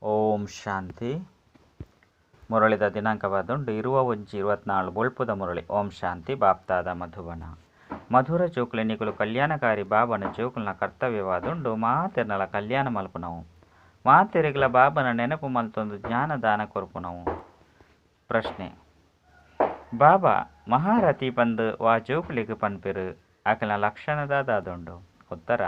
ಓಂ ಶಾಂತಿ. ಮುರಳಿದ ದಿನಾಂಕವಾದುಂಡು 21/24 ಬೊಳ್ಪುದ ಮುರಳಿ. ಓಂ ಶಾಂತಿ. ಬಾಪ್ತಾದ ಮಧುಬನ ಮಧುರ ಜೋಕುಲೆ ನಿಕುಲು ಕಲ್ಯಾಣಕಾರಿ ಬಾಬನ ಜೋಕುಲನ ಕರ್ತವ್ಯವಾದುಂಡು ಮಾತೆರ್ನಲ ಕಲ್ಯಾಣ ಮಲ್ಪುನವು, ಮಾತೆರೆಗ್ಲ ಬಾಬನ ನೆನಪು ಮಲ್ತೊಂದು ಜ್ಞಾನದಾನ ಕೊರ್ಪುನವು. ಪ್ರಶ್ನೆ: ಬಾಬಾ ಮಹಾರಥಿ ಪಂದ್ ವಾ ಜೋಕುಲೆಗ್ ಪನ್ಪೆರು, ಅಕಲ್ನ ಲಕ್ಷಣದಾದುಂಡು? ಉತ್ತರ: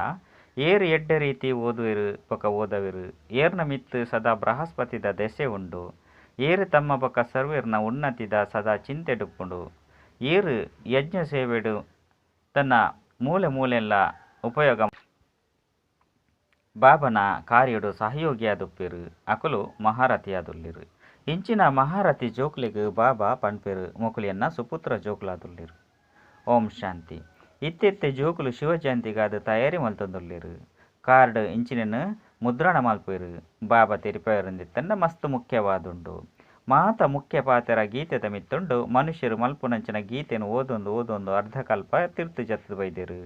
ಏರು ಎಡ್ಡೆ ರೀತಿ ಓದುವೆರು ಬೊಕ ಓದವೆರು, ಏರ್ನ ಮಿತ್ತ್ ಸದಾ ಬೃಹಸ್ಪತಿದ ದೆಸೆ ಉಂಡು, ಏರು ತಮ್ಮ ಬೊಕ ಸರ್ವೆರ್ನ ಉನ್ನತಿದ ಸದಾ ಚಿಂತೆಡುಪ್ಪುಂಡು, ಏರು ಯಜ್ಞ ಸೇವೆಡು ತನ್ನ ಮೂಲೆ ಮೂಲೆನ್ಲ ಉಪಯೋಗ ಬಾಬನ ಕಾರ್ಯಡು ಸಹಯೋಗಿಯಾದುಪ್ಪೆರು ಅಕುಲು ಮಹಾರಥಿಯಾದುಲ್ಲೆರು. ಇಂಚಿನ ಮಹಾರಥಿ ಜೋಕುಲೆಗ್ ಬಾಬಾ ಪನ್ಪೆರು ಮೊಕುಲು ಎನ್ನ ಸುಪುತ್ರ ಜೋಕುಲಾದುಲ್ಲೆರು. ಓಂ ಶಾಂತಿ. ಇತ್ತೆತ್ತೆ ಜೋಕುಲು ಶಿವ ಜಯಂತಿಗಾದ್ ತಯಾರಿ ಮಲ್ತೊಂದುಲ್ಲೆರು. ಕಾರ್ಡ್ ಇಂಚಿನೆನ್ ಮುದ್ರಣ ಮಲ್ಪುವೆರು. ಬಾಬಾ ತೆರಿಪಾಯೆರುಂದಿತ್ತಂಡ ಮಸ್ತ್ ಮುಖ್ಯವಾದುಂಡು. ಮಾತ ಮುಖ್ಯ ಪಾತೆರ ಗೀತೆದ ಮಿತ್ತುಂಡು. ಮನುಷ್ಯರು ಮಲ್ಪುನಂಚಿನ ಗೀತೆನ್ ಓದೊಂದು ಓದೊಂದು ಅರ್ಧಕಲ್ಪ ತಿರ್ತು ಜತ್ತುದು ಬೈದೆರು.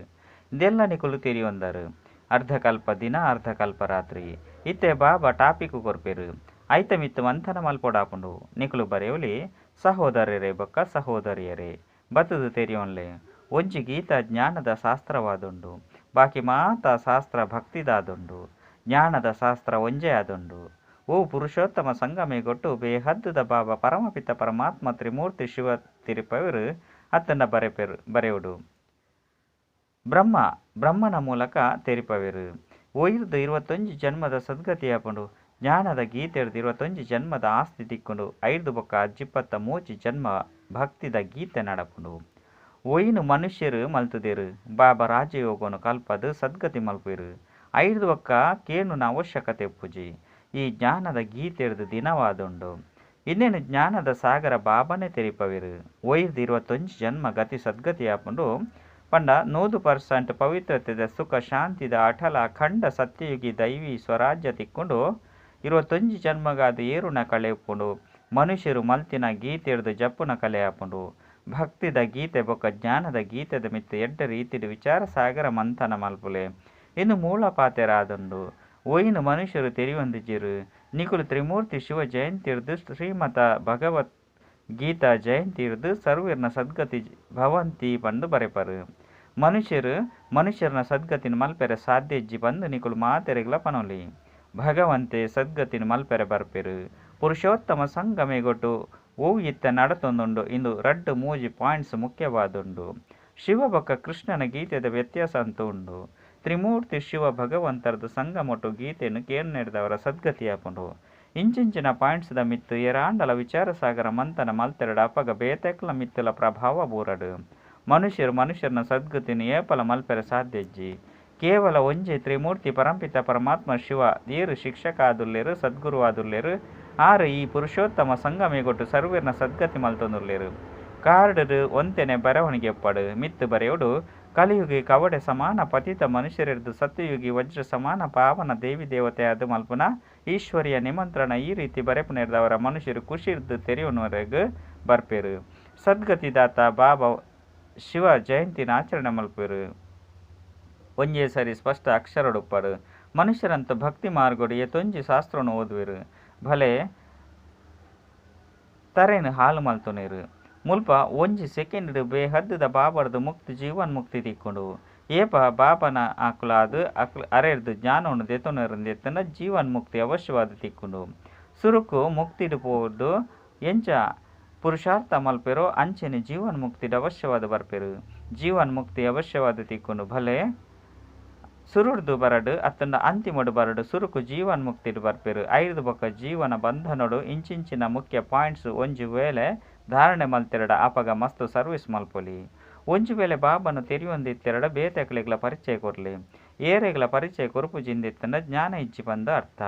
ಇದೆಲ್ಲ ನಿಕುಲು ತೆರಿಯೊಂದರು. ಅರ್ಧಕಲ್ಪ ದಿನ ಅರ್ಧಕಲ್ಪ ರಾತ್ರಿ. ಇತ್ತೆ ಬಾಬಾ ಟಾಪಿಕ್ ಕೊರ್ಪೆರು. ಐತ ಮಿತ್ತು ಮಂಥನ ಮಲ್ಪೊಡಾಪುಂಡು. ನಿಕುಲು ಬರೆಯೋಲಿ ಸಹೋದರರೇ ಬೊಕ್ಕ ಸಹೋದರಿಯರೇ ಬತ್ತುದು ತೆರಿಯೊನ್ಲೆ. ಒಂಜಿ ಗೀತಾ ಜ್ಞಾನದ ಶಾಸ್ತ್ರವಾದುಂಡು, ಬಾಕಿ ಮಾತ ಶಾಸ್ತ್ರ ಭಕ್ತಿದಾದುಂಡು. ಜ್ಞಾನದ ಶಾಸ್ತ್ರ ಒಂಜೇ ಆದುಂಡು. ಓ ಪುರುಷೋತ್ತಮ ಸಂಗಮೇಗೊಟ್ಟು ಬೇಹದ್ದುದ ಬಾಬಾ ಪರಮಪಿತ ಪರಮಾತ್ಮ ತ್ರಿಮೂರ್ತಿ ಶಿವ ತಿರುಪವರು ಅತ್ತಂಡ ಬರೆಪೆರು ಬರೆಯುಡು. ಬ್ರಹ್ಮ ಬ್ರಹ್ಮನ ಮೂಲಕ ತೆರಿಪವೆರು. ಒಯಿರ್ದ್ 21 ಜನ್ಮದ ಸದ್ಗತಿಯಾಪುಂಡು. ಜ್ಞಾನದ ಗೀತೆರ್ದ್ 21 ಜನ್ಮದ ಆಸ್ತಿ ತಿಕ್ಕುಂಡು. ಐರ್ದ್ ಬೊಕ್ಕ ಅಜ್ಜಿಪತ್ತ ಮೂಜಿ ಜನ್ಮ ಭಕ್ತಿದ ಗೀತೆ ನಡಪುಂಡು. ಒಯಿನ್ ಮನುಷ್ಯರು ಮಲ್ತುದೆರು. ಬಾಬಾ ರಾಜಯೋಗನು ಕಲ್ಪದ್ ಸದ್ಗತಿ ಮಲ್ಪುವೆರು. ಐರ್ದ್ ಬೊಕ್ಕ ಕೇನುನ ಅವಶ್ಯಕತೆ ಉಪ್ಪುಜಿ. ಈ ಜ್ಞಾನದ ಗೀತೆರ್ದ್ ದಿನವಾದುಂಡು. ಇಂದೆನ್ ಜ್ಞಾನದ ಸಾಗರ ಬಾಬಾನೆ ತೆರಿಪವೆರು. ಒಯಿರ್ದ್ 21 ಜನ್ಮ ಗತಿ ಸದ್ಗತಿಯಾಪುಂಡು ಪಂಡ 100% ಪವಿತ್ರತೆದ ಸುಖ ಶಾಂತಿದ ಅಟಲ ಅಖಂಡ ಸತ್ಯಯುಗಿ ದೈವಿ ಸ್ವರಾಜ್ಯ ತಿಕ್ಕೊಂಡು 21 ಜನ್ಮಗಾದ ಏರುನ ಕಳೆ ಉಪ್ಪುಂಡು. ಮನುಷ್ಯರು ಮಲ್ತಿನ ಗೀತೆರ್ದ್ ಜಪ್ಪುನ ಕಲೆ ಆಪುಂಡು. ಭಕ್ತಿದ ಗೀತೆ ಬೊಕ್ಕ ಜ್ಞಾನದ ಗೀತೆದ ಮಿತ್ತ್ ಎಡ್ಡೆ ರೀತಿಡ್ ವಿಚಾರ ಸಾಗರ ಮಂಥನ ಮಲ್ಪುಲೆ. ಇಂದು ಮೂಲ ಪಾತೆರ ಆದುಂಡು. ಒಯಿನ್ ಮನುಷ್ಯರು ತೆರಿಯೊಂದಿಜ್ಜೆರು. ನಿಕುಲು ತ್ರಿಮೂರ್ತಿ ಶಿವ ಜಯಂತಿರ್ದ್ ಶ್ರೀಮತ ಭಗವತ್ ಗೀತಾ ಜಯಂತಿರ್ದ್ ಸರ್ವೆರ್ನ ಸದ್ಗತಿ ಭವಂತಿ ಪಂದ್ ಬರೆಪರು. ಮನುಷ್ಯರು ಮನುಷ್ಯರ್ನ ಸದ್ಗತಿನ ಮಲ್ಪೆರೆ ಸಾಧ್ಯ ಇಜ್ಜಿ ಪಂದ್ ನಿಕುಲು ಮಾತೆರೆಗ್ಲ ಪನೊಲಿ. ಭಗವಂತೆ ಸದ್ಗತಿನ ಮಲ್ಪೆರೆ ಬರ್ಪೆರು. ಪುರುಷೋತ್ತಮ ಸಂಗಮೇಗೊಟ್ಟು ಒವು ಇತ್ತೆ ನಡತೊಂದುಂಡು ಇಂದು 2-3 ಪಾಯಿಂಟ್ಸ್ ಮುಖ್ಯವಾದುಂಡು. ಶಿವ ಬೊಕ್ಕ ಕೃಷ್ಣನ ಗೀತೆದ ವ್ಯತ್ಯಾಸ ಅಂತೂ ಉಂಡು. ತ್ರಿಮೂರ್ತಿ ಶಿವ ಭಗವಂತರ್ದ ಸಂಗಮೊಟ್ಟು ಗೀತೆಯನ್ನು ಕೇನ್ನೆಡ್ದವರ ಸದ್ಗತಿಯಾಪುಂಡು. ಇಂಚಿಂಚಿನ ಪಾಯಿಂಟ್ಸ್ ದ ಮಿತ್ತು ಏರಾಂಡಲ ವಿಚಾರ ಸಾಗರ ಮಂಥನ ಮಲ್ತೆರಡ ಅಪಗ ಬೇತೆಕ್ಲ ಮಿತ್ತುಲ ಪ್ರಭಾವ ಬೂರಡು. ಮನುಷ್ಯರು ಮನುಷ್ಯರನ ಸದ್ಗತಿನ ಏಪಲ ಮಲ್ಪೆರೆ ಸಾಧ್ಯ ಇಜ್ಜಿ. ಕೇವಲ ಒಂಜೇ ತ್ರಿಮೂರ್ತಿ ಪರಂಪಿತ ಪರಮಾತ್ಮ ಶಿವ ಏರು ಶಿಕ್ಷಕ ಆದುಲ್ಲೆರು, ಸದ್ಗುರು ಆದುಲ್ಲೆರು. ಆರು ಈ ಪುರುಷೋತ್ತಮ ಸಂಗಮೇಗೊಟ್ಟು ಸರ್ವೆರ್ನ ಸದ್ಗತಿ ಮಲ್ತೊಂದುಲ್ಲೆರು. ಕಾರ್ಡ್ ಒಂತೆನೆ ಬರವಣಿಗೆ ಒಪ್ಪಡು ಮಿತ್ತು ಬರೆಯೋಡು. ಕಲಿಯುಗಿ ಕವಡೆ ಸಮಾನ ಪತಿತ ಮನುಷ್ಯರೆರ್ದು ಸತ್ಯಯುಗಿ ವಜ್ರ ಸಮಾನ ಪಾವನ ದೇವಿ ದೇವತೆ ಆದ್ ಮಲ್ಪುನ ಈಶ್ವರಿಯ ನಿಮಂತ್ರಣ ಈ ರೀತಿ ಬರೆಪುನೆರ್ದವರ ಮನುಷ್ಯರು ಖುಷಿರ್ದು ತೆರಿಯುನವರೆಗ್ ಬರ್ಪೆರು. ಸದ್ಗತಿದಾತ ಬಾಬಾ ಶಿವ ಜಯಂತಿನ ಆಚರಣೆ ಮಲ್ಪೆರು. ಒಂಜೇ ಸರಿ ಸ್ಪಷ್ಟ ಅಕ್ಷರಡುಪ್ಪಡು. ಮನುಷ್ಯರಂತ ಭಕ್ತಿ ಮಾರ್ಗಡು ಏತೊಂಜಿ ಶಾಸ್ತ್ರನು ಓದುವೆರು. ಭಲೆ ತರೆನ್ ಹಾಳು ಮಲ್ತೊನೆರು. ಮುಲ್ಪ ಒಂಜಿ ಸೆಕೆಂಡ್ ಬೇಹದ್ದುದ ಬಾಬರ್ದು ಮುಕ್ತಿ ಜೀವನ್ ಮುಕ್ತಿ ತಿಕ್ಕೊಂಡು. ಏಪ ಬಾಬನ ಅಕುಲಾದ್ ಅಕ್ಲು ಅರೆರ್ದು ಜ್ಞಾನವನ್ನು ದೆತೊನೆರುಂದೆತ್ತನ ಜೀವನ್ ಮುಕ್ತಿ ಅವಶ್ಯವಾದ ತಿಕ್ಕೊಂಡು. ಸುರುಕು ಮುಕ್ತಿಡು ಪೋದು ಎಂಚ ಪುರುಷಾರ್ಥ ಮಲ್ಪೆರೋ ಅಂಚೆನೆ ಜೀವನ್ ಮುಕ್ತಿಡು ಅವಶ್ಯವಾದ ಬರ್ಪೆರು. ಜೀವನ್ ಮುಕ್ತಿ ಅವಶ್ಯವಾದ ತಿಕ್ಕೊಂಡು. ಭಲೆ ಸುರುಡ್ದು ಬರಡು ಅತ್ತಂಡ ಅಂತಿಮಡು ಬರಡು ಸುರುಕು ಜೀವನ್ ಮುಕ್ತಿಡು ಬರ್ಪೆರು. ಐರ್ದು ಬೊಕ್ಕ ಜೀವನ ಬಂಧನಡು ಇಂಚಿಂಚಿನ ಮುಖ್ಯ ಪಾಯಿಂಟ್ಸ್ ಒಂಜಿ ವೇಳೆ ಧಾರಣೆ ಮಲ್ತೆರಡ ಅಪಗ ಮಸ್ತ್ ಸರ್ವಿಸ್ ಮಲ್ಪೊಲಿ. ಒಂಜಿ ವೇಳೆ ಬಾಬನ ತೆರಿಯೊಂದಿತ್ತೆರಡ ಬೇತೆಕ್ಲೆಗ್ಲ ಪರಿಚಯ ಕೊರ್ಲಿ. ಏರೆಗ್ಲ ಪರಿಚಯ ಕೊರ್ಪುಜಿಂದಿತ್ತಂಡ ಜ್ಞಾನ ಇಜ್ಜಿ ಪಂದ ಅರ್ಥ.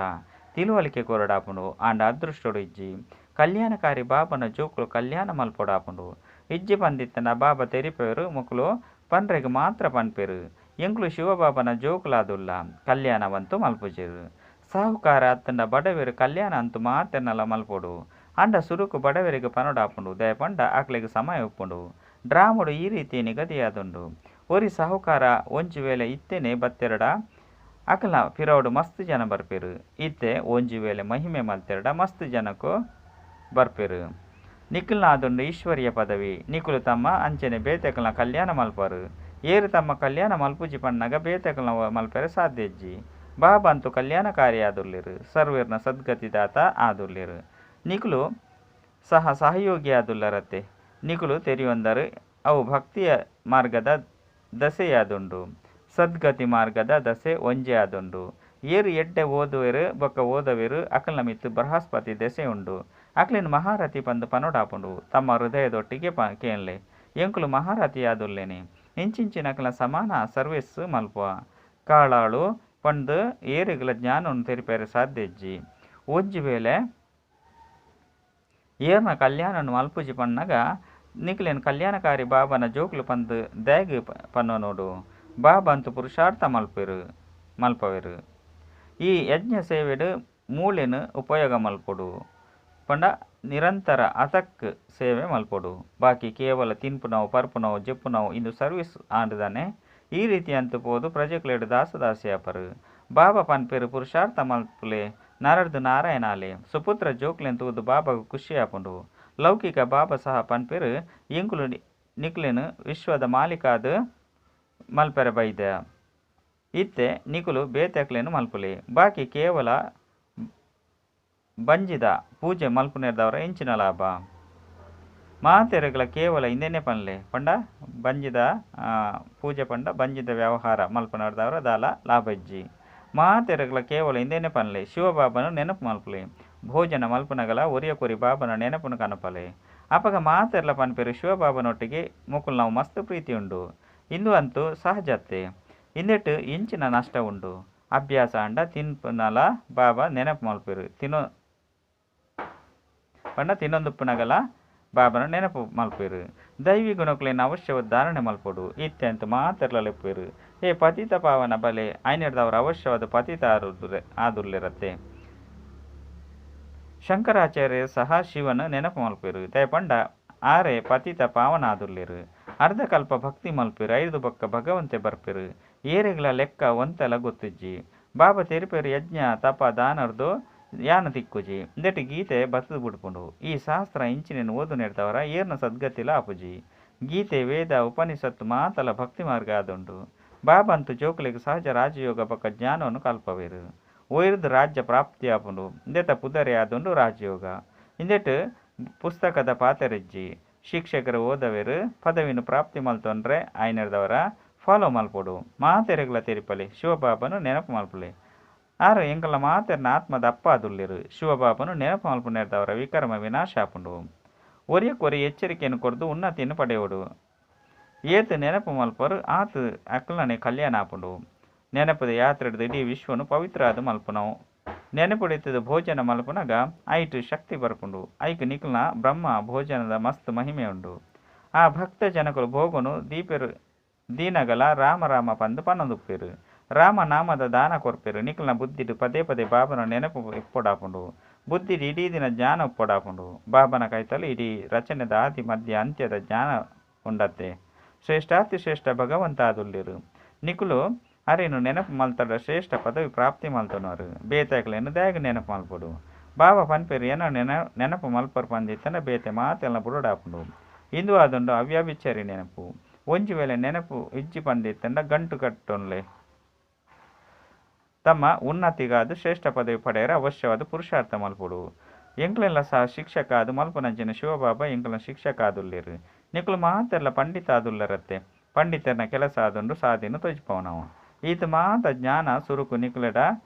ತಿಳುವಳಿಕೆ ಕೊರಡಾಪುಂಡು ಆಂಡ ಅದೃಷ್ಟಡು ಇಜ್ಜಿ. ಕಲ್ಯಾಣಕಾರಿ ಬಾಬನ ಜೋಕುಲು ಕಲ್ಯಾಣ ಮಲ್ಪೊಡಾಪುಂಡು. ಇಜ್ಜಿ ಪಂದಿತ್ತಂಡ ಬಾಬಾ ತೆರಿಪೆರು ಮೊಕುಲು ಪನ್ರೆಗ್ ಮಾತ್ರ ಪನ್ಪೆರು. ಎಂಕುಲು ಶಿವಬಾಬನ ಜೋಕುಲಾದುಲ್ಲ ಕಲ್ಯಾಣವಂತೂ ಮಲ್ಪುಜೆರು. ಸಾಹುಕಾರ ಅತ್ತಂಡ ಬಡವೆರು ಕಲ್ಯಾಣ ಅಂತೂ ಮಾತೆರ್ನಲ ಮಲ್ಪೊಡು. ಅಂಡ ಸುರುಕು ಬಡವರಿಗೆ ಪನೊಡಾಪುಂಡು. ದಯಪಂಡ ಆಕ್ಲೆಗ್ ಸಮಯ ಉಪ್ಪುಂಡು. ಡ್ರಾಮಡು ಈ ರೀತಿ ನಿಗದಿಯಾದುಂಡು. ಒರಿ ಸಾಹುಕಾರ ಒಂಜಿ ವೇಳೆ ಇತ್ತೇನೆ ಬತ್ತೆರಡ ಅಕಲ್ನ ಪಿರವುಡು ಮಸ್ತ್ ಜನ ಬರ್ಪೆರ್. ಇತ್ತೆ ಒಂಜಿ ವೇಳೆ ಮಹಿಮೆ ಮಲ್ತೆರ್ಡ ಮಸ್ತ್ ಜನಕು ಬರ್ಪೆರ್. ನಿಕಲ್ನ ಆದುಂಡು ಈಶ್ವರೀಯ ಪದವಿ. ನಿಕುಲು ತಮ್ಮ ಅಂಚನೆ ಬೇತೆಕಲ್ನ ಕಲ್ಯಾಣ ಮಲ್ಪರು. ಏರ್ ತಮ್ಮ ಕಲ್ಯಾಣ ಮಲ್ಪುಜಿ ಪನ್ನಗ ಬೇತೆಕಲ್ನ ಮಲ್ಪೆರೆ ಸಾಧ್ಯ ಇಜ್ಜಿ. ಬಾಬಾ ಅಂತೂ ಕಲ್ಯಾಣಕಾರಿ ಆದುಲ್ಲೆರ್. ಸರ್ವೇರ್ನ ಸದ್ಗತಿದಾತ ಆದುಲ್ಲೆರ್. ನಿಕುಲು ಸಹ ಸಹಯೋಗಿ ಆದುಲ್ಲರತ್ತೆ. ನಿಕುಲು ತೆರಿಯೊಂದರು ಅವು ಭಕ್ತಿಯ ಮಾರ್ಗದ ದಸೆಯಾದುಂಡು. ಸದ್ಗತಿ ಮಾರ್ಗದ ದಸೆ ಒಂಜೇ ಆದುಂಡು. ಏರ್ ಎಡ್ಡೆ ಓದುವೆರ್ ಬೊಕ್ಕ ಓದವೆರ್ ಅಕಲ್ನ ಮಿತ್ತ್ ಬೃಹಸ್ಪತಿ ದೆಸೆ ಉಂಡು. ಅಕ್ಲೆನ್ ಮಹಾರಥಿ ಪಂದ್ ಪನೊಡಾಪುಂಡು. ತಮ್ಮ ಹೃದಯದೊಟ್ಟಿಗೆ ಕೇನ್ಲೆ ಎಂಕುಲು ಮಹಾರಥಿ ಆದುಲ್ಲೆನೆ. ಇಂಚಿಂಚಿನಕಲ್ನ ಸಮಾನ ಸರ್ವಿಸ್ ಮಲ್ಪುವ. ಕಾಳಾಳು ಪಂದ್ ಏರೆಗ್ಲ ಜ್ಞಾನನ್ ತೆರಿಪಾರೆ ಸಾಧ್ಯ ಇಜ್ಜಿ. ಒಂಜಿ ವೇಳೆ ಏರ್ನ ಕಲ್ಯಾಣನ್ ಮಲ್ಪುಜಿ ಪನ್ನಗ ನಿಕ್ಲೆನ್ ಕಲ್ಯಾಣಕಾರಿ ಬಾಬನ ಜೋಕುಲು ಪಂದ್ ದಾಗ್ ಪನ್ನೊನೋಡು. ಬಾಬಾ ಅಂತೂ ಪುರುಷಾರ್ಥ ಮಲ್ಪೆರು ಮಲ್ಪವೆರು. ಈ ಯಜ್ಞ ಸೇವೆಡ್ ಮೂಳೆನ್ ಉಪಯೋಗ ಮಲ್ಪೊಡು ಪಂಡ ನಿರಂತರ ಅತಕ್ ಸೇವೆ ಮಲ್ಪೊಡು. ಬಾಕಿ ಕೇವಲ ತಿನ್ಪುನವು ಪರ್ಪುನವು ಜೆಪ್ಪುನವು ಇಂದು ಸರ್ವಿಸ್ ಆಂಡ್ ದಾನೆ. ಈ ರೀತಿ ಅಂತೂ ಪೋದು ಪ್ರಜೆಕ್ಲೆಡ್ ದಾಸ ದಾಸಿ ಆಪರು. ಬಾಬಾ ಪನ್ಪೆರು ಪುರುಷಾರ್ಥ ಮಲ್ಪುಲೆ ನರರ್ದು ನಾರಾಯಣ ಆಲೆ. ಸುಪುತ್ರ ಜೋಕ್ಲೆನ್ ತೂದು ಬಾಬಾಗ್ ಖುಷಿ ಆಪುಂಡು. ಲೌಕಿಕ ಬಾಬಾ ಸಹ ಪನ್ಪೆರು ಎಂಕುಲು ನಿಕ್ಲೆನ್ ವಿಶ್ವದ ಮಾಲೀಕಾದ್ ಮಲ್ಪೆರೆ ಬೈದ. ಇತ್ತೆ ನಿಕುಲು ಬೇತೆಕ್ಲೆನ್ ಮಲ್ಪುಲೆ. ಬಾಕಿ ಕೇವಲ ಬಂಜಿದ ಪೂಜೆ ಮಲ್ಪುನೆರ್ದವರ ಎಂಚಿನ ಲಾಭ. ಮಾತೆರೆಗ್ಲ ಕೇವಲ ಇಂದೆನೆ ಪನ್ಲೆ ಪಂಡ ಬಂಜಿದ ಪೂಜೆ ಪಂಡ ಬಂಜಿದ ವ್ಯವಹಾರ ಮಲ್ಪುನೆರ್ದವರ ದಾಲ ಲಾಭ ಇಜ್ಜಿ. ಮಾತೆರೆಗ್ಲ ಕೇವಲ ಇಂದೆನೆ ಪನ್ಲೆ ಶಿವಬಾಬನ ನೆನಪು ಮಲ್ಪುಲೆ. ಭೋಜನ ಮಲ್ಪುನಗಲ ಒರಿಯ ಕೊರಿ ಬಾಬನ ನೆನಪುನು ಕನಪಲೆ. ಅಪಗ ಮಾತೆರ್ಲ ಪನ್ಪೆರು ಶಿವಬಾಬನೊಟ್ಟಿಗೆ ಮೊಕುಲು ನಾವು ಮಸ್ತ್ ಪ್ರೀತಿ ಉಂಡು. ಇಂದು ಅಂತೂ ಸಹಜತೆ. ಇಂದೆಟ್ ಇಂಚಿನ ನಷ್ಟ ಉಂಡು. ಅಭ್ಯಾಸ ಅಂಡ ತಿನ್ಪುನಲ ಬಾಬಾ ನೆನಪು ಮಲ್ಪೆರು. ತಿನ್ನೋ ಪಂಡ ತಿನ್ನೊಂದುಪ್ಪುನಗಲ ಬಾಬನ ನೆನಪು ಮಲ್ಪೆರು. ದೈವಿ ಗುಣಕ್ಲೆನ್ ಅವಶ್ಯವಾದ ಧಾರಣೆ ಮಲ್ಪೊಡು. ಇತ್ತೆ ಅಂತ ಮಾತೆರ್ಲ ಲೆಪ್ಪುವೆರು. ಏ ಪತಿತ ಪಾವನ ಬಲೆ ಐನೆರ್ದವರ ಅವಶ್ಯವಾದ ಪತಿತ ಆದುಲ್ಲೆರತ್ತೆ. ಶಂಕರಾಚಾರ್ಯ ಸಹ ಶಿವನ ನೆನಪು ಮಲ್ಪೆರು. ದಯಪಂಡ ಆರೆ ಪತಿತ ಪಾವನ ಆದುಲ್ಲೆರು. ಅರ್ಧಕಲ್ಪ ಭಕ್ತಿ ಮಲ್ಪೆರು. ಐದು ಬೊಕ್ಕ ಭಗವಂತೆ ಬರ್ಪೆರು. ಏರೆಗ್ಲ ಲೆಕ್ಕ ಒಂತೆಲ ಗೊತ್ತಿಜ್ಜಿ. ಬಾಬಾ ತೆರಿಪೆರು ಯಜ್ಞ ತಪ ದಾನರ್ದು ಯಾನ ತಿಕ್ಕುಜಿ. ಇಂದೆಟ್ ಗೀತೆ ಬತ್ತದ ಬುಡ್ಪುಂಡು. ಈ ಶಾಸ್ತ್ರ ಇಂಚಿನೆನ್ ಓದು ನೆರ್ದವರ ಏರ್ನ ಸದ್ಗತಿಲ ಆಪುಜಿ. ಗೀತೆ ವೇದ ಉಪನಿಷತ್ ಮಾತಲ ಭಕ್ತಿ ಮಾರ್ಗ ಆದುಂಡು. ಬಾಬಾ ಅಂತೂ ಜೋಕುಲೆಗ್ ಸಹಜ ರಾಜಯೋಗ ಬೊಕ್ಕ ಜ್ಞಾನವನ್ನು ಕಲ್ಪವೆರು. ಒಯ್ರ್ದ್ ರಾಜ್ಯ ಪ್ರಾಪ್ತಿ ಆಪುಂಡು. ಇಂದೆತ ಪುದರೇ ಆದುಂಡು ರಾಜಯೋಗ. ಇಂದೆಟ್ ಪುಸ್ತಕದ ಪಾತೆರಿಜ್ಜಿ. ಶಿಕ್ಷಕರು ಓದವೆರು ಪದವಿನ ಪ್ರಾಪ್ತಿ ಮಲ್ತೊಂಡ್ರೆ ಆಯ್ನೆರ್ದವರ ಫಾಲೋ ಮಲ್ಪೊಡು. ಮಾತೆರೆಗ್ಲ ತೆರಿಪಲೆ ಶಿವಬಾಬನು ನೆನಪು ಮಲ್ಪುಲೆ. ಆರು ಎಂಕಲ್ನ ಮಾತೆರ್ನ ಆತ್ಮದ ಅಪ್ಪ ಆದುಲ್ಲೆರು. ಶಿವಬಾಬನು ನೆನಪು ಮಲ್ಪುನೆರ್ದವರ ವಿಕರ್ಮ ವಿನಾಶ ಆಪುಂಡು. ಒರಿಯಕ್ಕೊರಿ ಎಚ್ಚರಿಕೆಯನ್ನು ಕೊರ್ದು ಉನ್ನತಿಯನ್ನು ಪಡೆಯೋಡು. ಏತ್ ನೆನಪು ಮಲ್ಪರು ಆತ್ ಅಕಲ್ನನೆ ಕಲ್ಯಾಣ ಆಪುಂಡು. ನೆನಪುದ ಯಾತ್ರೆಡ್ದು ಇಡೀ ವಿಶ್ವನು ಪವಿತ್ರ ಆದ್ ಮಲ್ಪುನವು. ನೆನಪುಡಿತದ ಭೋಜನ ಮಲ್ಪುನಗ ಐಟ್ ಶಕ್ತಿ ಬರ್ಪುಂಡು. ಐಕ್ ನಿಕಲ್ನ ಬ್ರಹ್ಮ ಭೋಜನದ ಮಸ್ತ್ ಮಹಿಮೆ ಉಂಡು. ಆ ಭಕ್ತ ಜನಕುಲು ಭೋಗನು ದೀಪೆರು ದೀನಗಲ ರಾಮ ರಾಮ ಪಂದ್ ಪನೊಂದುಪ್ಪೆರು. ರಾಮನಾಮದ ದಾನ ಕೊರ್ಪೆರು. ನಿಕಲ್ನ ಬುದ್ಧಿಡ್ ಪದೇ ಪದೇ ಬಾಬನ ನೆನಪು ಇಪ್ಪೊಡಾಪುಂಡು. ಬುದ್ಧಿಡ್ ಇಡೀ ದಿನ ಜ್ಞಾನ ಉಪ್ಪೊಡಾಪುಂಡು. ಬಾಬನ ಕೈತಲ್ ಇಡೀ ರಚನೆದ ಆದಿ ಮಧ್ಯ ಅಂತ್ಯದ ಜ್ಞಾನ ಉಂಡತ್ತೆ. ಶ್ರೇಷ್ಠಾತಿ ಶ್ರೇಷ್ಠ ಭಗವಂತ ಆದುಲ್ಲೆರು. ನಿಕುಲು ಅರೆನು ನೆನಪು ಮಲ್ತಡ ಶ್ರೇಷ್ಠ ಪದವಿ ಪ್ರಾಪ್ತಿ ಮಲ್ತೊನರು. ಬೇತೆಕ್ಲೆನ್ ದಾಯೆಗ್ ನೆನಪು ಮಲ್ಪೊಡು. ಬಾಬಾ ಪನ್ಪೆರು ಎನ ನೆನಪು ಮಲ್ಪರು ಪಂದಿತ್ತನ ಬೇತೆ ಮಾತೆಲ್ನ ಬುಡೊಡಾಪುಂಡು. ಇಂದು ಆದುಂಡು ಅವ್ಯಭಿಚಾರಿ ನೆನಪು. ಒಂಜಿ ವೇಳೆ ನೆನಪು ಇಜ್ಜಿ ಪಂದಿತ್ತಂಡ ಗಂಟು ಕಟ್ಟೊನ್ಲೆ. ತಮ್ಮ ಉನ್ನತಿಗಾದ್ ಶ್ರೇಷ್ಠ ಪದವಿ ಪಡೆಯರ ಅವಶ್ಯವಾದ ಪುರುಷಾರ್ಥ ಮಲ್ಪೊಡು. ಎಂಕ್ಲೆನ್ಲ ಸಹ ಶಿಕ್ಷಕ ಆದ್ ಮಲ್ಪುನಂಚಿನ ಶಿವಬಾಬಾ ಎಂಕಲ್ನ ಶಿಕ್ಷಕ ಆದುಲ್ಲೆರು. ನಿಕುಲು ಮಾತೆರ್ಲ ಪಂಡಿತ ಆದುಲ್ಲರತ್ತೆ. ಪಂಡಿತೆರ್ನ ಕೆಲಸ ಆದುಂಡು ಸಾದಿನ ತೋಜಿಪವನವು. ಈತ ಮಾತ ಜ್ಞಾನ ಸುರುಕು ನಿಕುಲೆಡ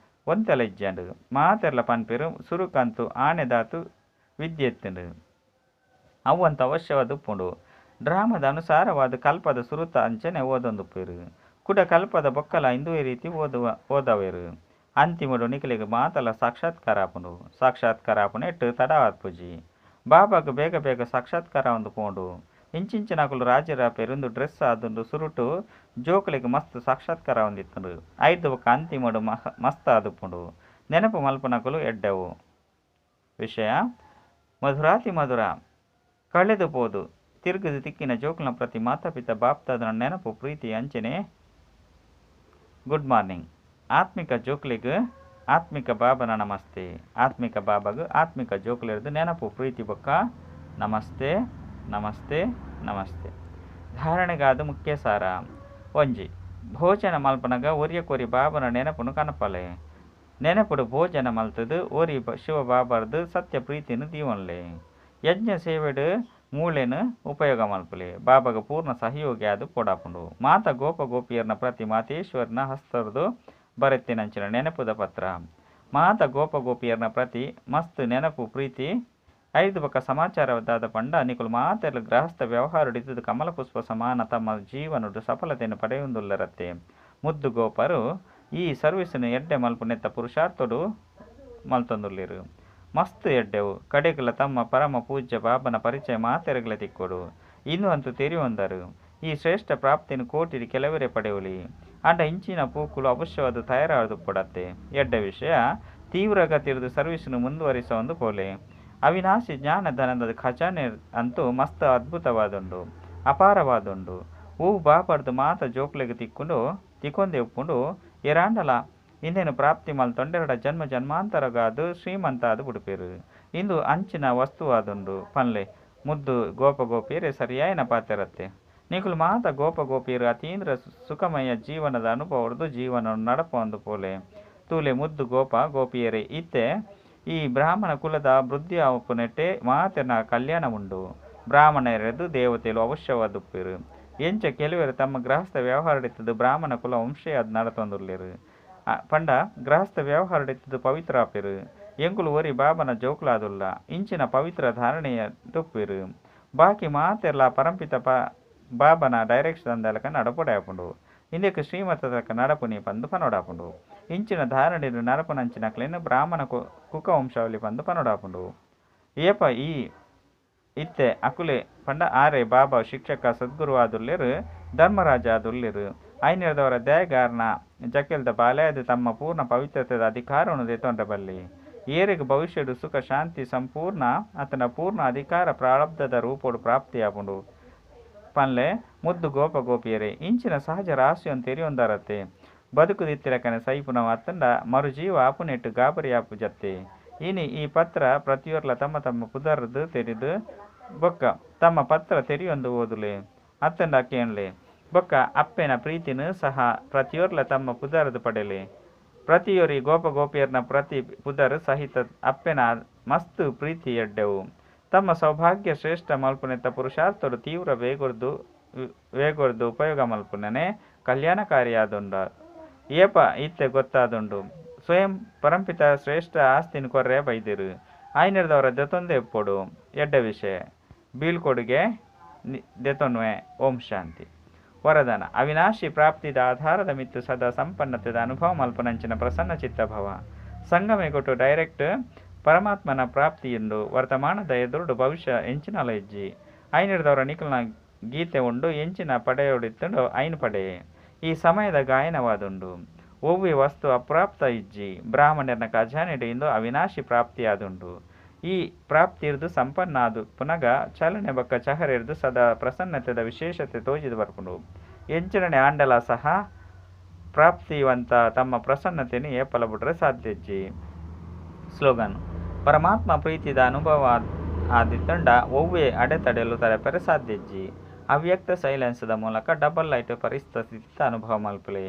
ಒಂತೆಲ ಇಜ್ಜಂಡು. ಮಾತೆರ್ಲ ಪನ್ಪೆರು ಸುರುಕಂತು ಆಣೆದಾತು ವಿದ್ಯೆ ಇತ್ತುಂಡು. ಅವಂತ ಅವಶ್ಯವಾದ ಉಪ್ಪುಂಡು. ಡ್ರಾಮದ ಅನುಸಾರವಾದ ಕಲ್ಪದ ಸುರುತ ಅಂಚನೆ ಓದೊಂದುಪ್ಪೆರು. ಕುಡ ಕಲ್ಪದ ಬೊಕ್ಕಲ ಇಂದುವೆ ರೀತಿ ಓದವೆರು. ಅಂತಿಮಡು ನಿಕಲೆಗ್ ಮಾತಲ ಸಾಕ್ಷಾತ್ಕಾರ ಆಪುಂಡು. ಸಾಕ್ಷಾತ್ಕಾರ ಆಪುನೆಟ್ ತಡ ಆಪುಜಿ. ಬಾಬಾಗ್ ಬೇಗ ಬೇಗ ಸಾಕ್ಷಾತ್ಕಾರ ಒಂದು ಪೋಂಡು. ಇಂಚಿಂಚಿನಕುಲು ರಾಜರ ಪೆರುಂದು ಡ್ರೆಸ್ ಆದುಂಡು. ಸುರುಟು ಜೋಕುಲೆಗ್ ಮಸ್ತ್ ಸಾಕ್ಷಾತ್ಕಾರ ಹೊಂದಿತ್ತುಂಡು. ಐದು ಬೊಕ್ಕ ಅಂತಿಮಡು ಮಸ್ತ್ ಆದುಪ್ಪುಂಡು. ನೆನಪು ಮಲ್ಪುನಕುಲು ಎಡ್ಡೆವು. ವಿಷಯ ಮಧುರಾತಿ ಮಧುರ ಕಳೆದು ಪೋದು ತಿರುಗುದು ತಿಕ್ಕಿನ ಜೋಕುಲ್ನ ಪ್ರತಿ ಮಾತಾ ಪಿತಾ ಬಾಪ್ದಾದನ ನೆನಪು ಪ್ರೀತಿ ಅಂಚನೆ ಗುಡ್ ಮಾರ್ನಿಂಗ್. ಆತ್ಮಿಕ ಜೋಕ್ಲೆಗ್ ಆತ್ಮಿಕ ಬಾಬನ ನಮಸ್ತೆ. ಆತ್ಮಿಕ ಬಾಬಗ್ ಆತ್ಮಿಕ ಜೋಕ್ಲೆರ್ದು ನೆನಪು ಪ್ರೀತಿ ಬೊಕ್ಕ ನಮಸ್ತೆ ನಮಸ್ತೆ ನಮಸ್ತೆ. ಧಾರಣೆಗಾದ ಮುಖ್ಯ ಸಾರ. ಒಂಜಿ ಭೋಜನ ಮಲ್ಪನಗ ಒರಿಯ ಕೊರಿ ಬಾಬನ ನೆನಪುನು ಕನಪಲೆ. ನೆನಪುಡು ಭೋಜನ ಮಲ್ತದು ಒರಿ ಶಿವ ಬಾಬರ್ದು ಸತ್ಯ ಪ್ರೀತಿನ ದೀವನ್ಲೆ. ಯಜ್ಞ ಸೇವೆಡು ಮೂಳೆನು ಉಪಯೋಗ ಮಲ್ಪಲೆ. ಬಾಬಗ ಪೂರ್ಣ ಸಹಯೋಗಿ ಆದ್ ಪೊಡಾಪುಂಡು. ಮಾತಾ ಗೋಪ ಗೋಪಿಯರ್ನ ಪ್ರತಿ ಮಾತೇಶ್ವರನ ಹಸ್ತರ್ದು ಬರೆತ್ತಿನಂಚಿನ ನೆನಪುದ ಪತ್ರ. ಮಾತಾ ಗೋಪ ಗೋಪಿಯರ್ನ ಪ್ರತಿ ಮಸ್ತ್ ನೆನಪು ಪ್ರೀತಿ ಐದು ಬೊಕ್ಕ ಸಮಾಚಾರದಾದ ಪಂಡ ನಿಕುಲು ಮಾತೆರ್ಲ ಗೃಹಸ್ಥ ವ್ಯವಹಾರಡಿದ್ದು ಕಮಲ ಪುಷ್ಪ ಸಮಾನ ತಮ್ಮ ಜೀವನಡು ಸಫಲತೆಯನ್ನು ಪಡೆಯುವುದಿಲ್ಲರತ್ತೆ. ಮುದ್ದು ಗೋಪರು ಈ ಸರ್ವಿಸ್ನ ಎಡ್ಡೆ ಮಲ್ಪುನೆತ್ತ ಪುರುಷಾರ್ಥಡು ಮಲ್ತೊಂದುಲ್ಲೆರ್. ಮಸ್ತ್ ಎಡ್ಡೆವು ಕಡೆಗಲ ತಮ್ಮ ಪರಮ ಪೂಜ್ಯ ಬಾಬನ ಪರಿಚಯ ಮಾತೆರಗಲ ತಿಕ್ಕೊಡು ಇಂದು ಅಂತೂ ತೆರಿಯೊಂದರು. ಈ ಶ್ರೇಷ್ಠ ಪ್ರಾಪ್ತಿನ ಕೋಟಿಡಿ ಕೆಲವರೇ ಪಡೆಯುಲಿ. ಆಂಡ ಇಂಚಿನ ಪೂಕುಲು ಅವಶ್ಯವಾದ ತಯಾರಾದುಪ್ಪಡತ್ತೆ. ಎಡ್ಡೆ ವಿಷಯ ತೀವ್ರ ಗತಿರ್ದು ಸರ್ವಿಸ್ನು ಮುಂದುವರಿಸೊಂದು ಪೋಲೆ. ಅವಿನಾಶಿ ಜ್ಞಾನಧನದ ಖಜಾನೆ ಅಂತೂ ಮಸ್ತ್ ಅದ್ಭುತವಾದುಂಡು, ಅಪಾರವಾದುಂಡು. ಹೂ ಬಾಬರ್ದು ಮಾತ ಜೋಕ್ಲೆಗ್ ತಿಕ್ಕೊಂಡು ತಿಕ್ಕೊಂದೇ ಉಪ್ಪುಂಡು. ಏರಾಂಡಲ ಇಂದೇನು ಪ್ರಾಪ್ತಿ ಮಲ್ತೊಂಡೆರಡ ಜನ್ಮ ಜನ್ಮಾಂತರಗಾದು ಶ್ರೀಮಂತ ಆದ್ ಬುಡುಪೇರು. ಇಂದು ಅಂಚಿನ ವಸ್ತುವಾದುಂಡು ಪನ್ಲೆ ಮುದ್ದು ಗೋಪ ಗೋಪಿಯರೇ ಸರಿಯಾಯಿನ ಪಾತೆರತ್ತೆ. ನಿಕುಲು ಮಾತ ಗೋಪ ಗೋಪಿಯರು ಅತೀಂದ್ರ ಸುಖಮಯ ಜೀವನದ ಅನುಭವರ್ದು ಜೀವನ ನಡಪೊಂದು ಪೋಲೆ. ತೂಲೆ ಮುದ್ದು ಗೋಪ ಗೋಪಿಯರೇ, ಇತ್ತೆ ಈ ಬ್ರಾಹ್ಮಣ ಕುಲದ ವೃದ್ಧಿ ಆಪುನೆಟ್ಟೆ ಮಾತೆರ್ನ ಕಲ್ಯಾಣ ಉಂಡು. ಬ್ರಾಹ್ಮಣರೆದು ದೇವತೆಲು ಅವಶ್ಯವಾದುಪ್ಪೇರು. ಎಂಚ ಕೆಲವರು ತಮ್ಮ ಗೃಹಸ್ಥ ವ್ಯವಹಾರಡಿತ್ತದು ಬ್ರಾಹ್ಮಣ ಕುಲ ವಂಶೀಯಾದ್ ನಡತೊಂದುಲ್ಲೆರು. ಪಂಡ ಗೃಹಸ್ಥ ವ್ಯವಹಾರಡಿತ್ತದು ಪವಿತ್ರ ಆಪೇರು. ಎಂಕುಲು ಒರಿ ಬಾಬನ ಜೋಕ್ಲಾದುಲ್ಲ ಇಂಚಿನ ಪವಿತ್ರ ಧಾರಣೆಯ ಡುಪ್ಪೇರು. ಬಾಕಿ ಮಾತೆರ್ಲ ಪರಂಪಿತ ಬಾಬನ ಡೈರೆಕ್ಷನ್ ದಲಕ ನಡಪೊಡೆ ಆಪುಂಡು. ಇಂದಕ್ಕೆ ಶ್ರೀಮತದಲಕ ನಡಪುನಿ ಪಂದು ಪನೊಡಾಪುಂಡು. ಇಂಚಿನ ಧಾರಣೆ ನಡಪುನಂಚಿನಕ್ಲೆನ್ ಬ್ರಾಹ್ಮಣ ಕುಕವಂಶಾವಳಿ ಪಂದು ಪನೊಡಾಪುಂಡು. ಏಪ ಈ ಇತ್ತೆ ಅಕುಲೆ ಪಂಡ ಆರೆ ಬಾಬಾ ಶಿಕ್ಷಕ ಸದ್ಗುರು ಆದುಲ್ಲೆರು, ಧರ್ಮರಾಜ ಆದುಲ್ಲೆರು. ಐನೆರ್ದವರ ದಯಗಾರನ ಜಕೆಲ್ದ ಬಾಲ್ಯದ ತಮ್ಮ ಪೂರ್ಣ ಪವಿತ್ರತೆದ ಅಧಿಕಾರವನ್ನು ದೆತೊಂಡ್ರೆ ಬಲ್ಲಿ. ಏರೆಗ್ ಭವಿಷ್ಯಡು ಸುಖ ಶಾಂತಿ ಸಂಪೂರ್ಣ ಆತನ ಪೂರ್ಣ ಅಧಿಕಾರ ಪ್ರಾರಬ್ಧದ ರೂಪೋಡು ಪ್ರಾಪ್ತಿಯಾಪುಂಡು ಪನ್ಲೆ ಮುದ್ದು ಗೋಪ ಗೋಪಿಯರೇ. ಇಂಚಿನ ಸಹಜ ರಹಸ್ಯವನ್ನು ತೆರಿಯೊಂದರತ್ತೆ. ಬದುಕುದಿತ್ತಿರಕನೆ ಸೈಪುನವ ಅತ್ತಂಡ ಮರುಜೀವ ಆಪುನೆಟ್ಟು ಗಾಬರಿ ಆಪು ಜತ್ತೆ. ಇನಿ ಈ ಪತ್ರ ಪ್ರತಿಯೊರ್ಲ ತಮ್ಮ ತಮ್ಮ ಪುದರ್ದು ತೆರಿದು ಬೊಕ್ಕ ತಮ್ಮ ಪತ್ರ ತೆರಿಯೊಂದು ಓದುಲೆ ಅತ್ತಂಡ ಕೇನ್ಲೆ. ಬೊಕ್ಕ ಅಪ್ಪೆನ ಪ್ರೀತಿನ ಸಹ ಪ್ರತಿಯೊರ್ಲ ತಮ್ಮ ಪುದರ್ದು ಪಡೆಲೆ. ಪ್ರತಿಯೊರಿ ಗೋಪ ಗೋಪಿಯರ್ನ ಪ್ರತಿ ಪುದರ್ ಸಹಿತ ಅಪ್ಪೆನ ಮಸ್ತ್ ಪ್ರೀತಿ ಎಡ್ಡೆವು. ತಮ್ಮ ಸೌಭಾಗ್ಯ ಶ್ರೇಷ್ಠ ಮಲ್ಪುನೆತ್ತ ಪುರುಷಾರ್ಥರು ತೀವ್ರ ವೇಗೊರ್ದು ಉಪಯೋಗ ಮಲ್ಪುನನೆ ಕಲ್ಯಾಣಕಾರಿಯಾದುಂಡ. ಏಪ ಇತ್ತೆ ಗೊತ್ತಾದುಂಡು ಸ್ವಯಂ ಪರಂಪಿತ ಶ್ರೇಷ್ಠ ಆಸ್ತಿನ ಕೊರ್ರೆ ಬೈದಿರು. ಆಯ್ನೆರ್ದವರ ದೆತೊಂದೇ ಇಪ್ಪೊಡು. ಎಡ್ಡೆ ವಿಷಯ ಬೀಳ್ಕೊಡುಗೆ ದೆತೊನ್ವೆ. ಓಂ ಶಾಂತಿ. ವರದಾನ ಅವಿನಾಶಿ ಪ್ರಾಪ್ತಿದ ಆಧಾರದ ಮಿತ್ತು ಸದಾ ಸಂಪನ್ನತೆದ ಅನುಭವ ಮಲ್ಪನಂಚಿನ ಪ್ರಸನ್ನ ಚಿತ್ತಭವ. ಸಂಗಮೆಗೊಟ್ಟು ಡೈರೆಕ್ಟ್ ಪರಮಾತ್ಮನ ಪ್ರಾಪ್ತಿಯುಂಡು. ವರ್ತಮಾನದ ಎದುರುಡು ಭವಿಷ್ಯ ಎಂಚಿನಲ ಇಜ್ಜಿ. ಐನೆರ್ದವರ ನಿಕಲ್ನ ಗೀತೆ ಉಂಡು ಎಂಚಿನ ಪಡೆಯೊಡಿತ್ತುಂಡು ಐನ್ ಪಡೆಯೆ. ಈ ಸಮಯದ ಗಾಯನವಾದುಂಡು. ಒವ್ವೆ ವಸ್ತು ಅಪ್ರಾಪ್ತ ಇಜ್ಜಿ. ಬ್ರಾಹ್ಮಣರ್ನ ಖಜಾನೆಡು ಇಂದು ಅವಿನಾಶಿ ಪ್ರಾಪ್ತಿಯಾದುಂಡು. ಈ ಪ್ರಾಪ್ತಿರ್ದು ಸಂಪನ್ನಾದು ಪುನಗ ಚಲನೆ ಬೊಕ್ಕ ಚಹರೆರ್ದು ಸದಾ ಪ್ರಸನ್ನತೆದ ವಿಶೇಷತೆ ತೋಜಿದು ಬರ್ಪುಂಡು. ಎಂಚಿನನೆ ಆಂಡಲ ಸಹ ಪ್ರಾಪ್ತಿವಂತ ತಮ್ಮ ಪ್ರಸನ್ನತೆಯನ್ನು ಏಪಲ ಬಿಡ್ರೆ ಸಾಧ್ಯ ಇಜ್ಜಿ. ಸ್ಲೋಗನ್ ಪರಮಾತ್ಮ ಪ್ರೀತಿದ ಅನುಭವ ಆದಿತ್ತಂಡ ಒವ್ವೆ ಅಡೆತಡೆಲು ತಡೆಪರೆ ಸಾಧ್ಯ ಇಜ್ಜಿ. ಅವ್ಯಕ್ತ ಸೈಲೆನ್ಸ್ದ ಮೂಲಕ ಡಬಲ್ ಲೈಟ್ ಪರಿಸ್ಥಿತಿ ಅನುಭವ ಮಲ್ಪಲೆ.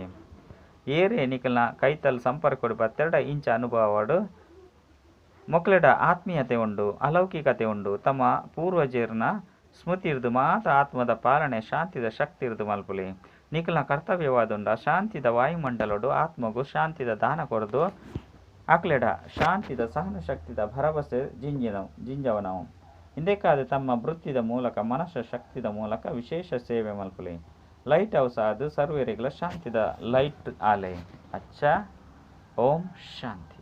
ಏರೆ ನಿಕಲ್ನ ಕೈತಲ್ ಸಂಪರ್ಕೊಡು ಬತ್ತೆರಡ ಇಂಚ ಅನುಭವಡು ಮೊಕ್ಲೆಡ ಆತ್ಮೀಯತೆ ಉಂಡು, ಅಲೌಕಿಕತೆ ಉಂಡು. ತಮ್ಮ ಪೂರ್ವಜರ್ನ ಸ್ಮೃತಿರ್ದು ಮಾತ ಆತ್ಮದ ಪಾಲನೆ ಶಾಂತಿದ ಶಕ್ತಿರ್ದು ಮಲ್ಪುಲೆ. ನಿಕಲ್ನ ಕರ್ತವ್ಯವಾದುಂಡ ಶಾಂತಿದ ವಾಯುಮಂಡಲಡು ಆತ್ಮಗು ಶಾಂತಿದ ದಾನ ಕೊರ್ದು ಅಕ್ಲೆಡ ಶಾಂತಿದ ಸಹನ ಶಕ್ತಿದ ಭರವಸೆ ಜಿಂಜವನವು. ಇಂದೆಕಾದ ತಮ್ಮ ವೃತ್ತಿದ ಮೂಲಕ ಮನಸ್ಸ ಶಕ್ತಿದ ಮೂಲಕ ವಿಶೇಷ ಸೇವೆ ಮಲ್ಪುಲೆ. ಲೈಟ್ ಹೌಸ್ ಆದು ಸರ್ವೇರಿಗಳ ಶಾಂತಿದ ಲೈಟ್ ಆಲೆ. ಅಚ್ಚ. ಓಂ ಶಾಂತಿ.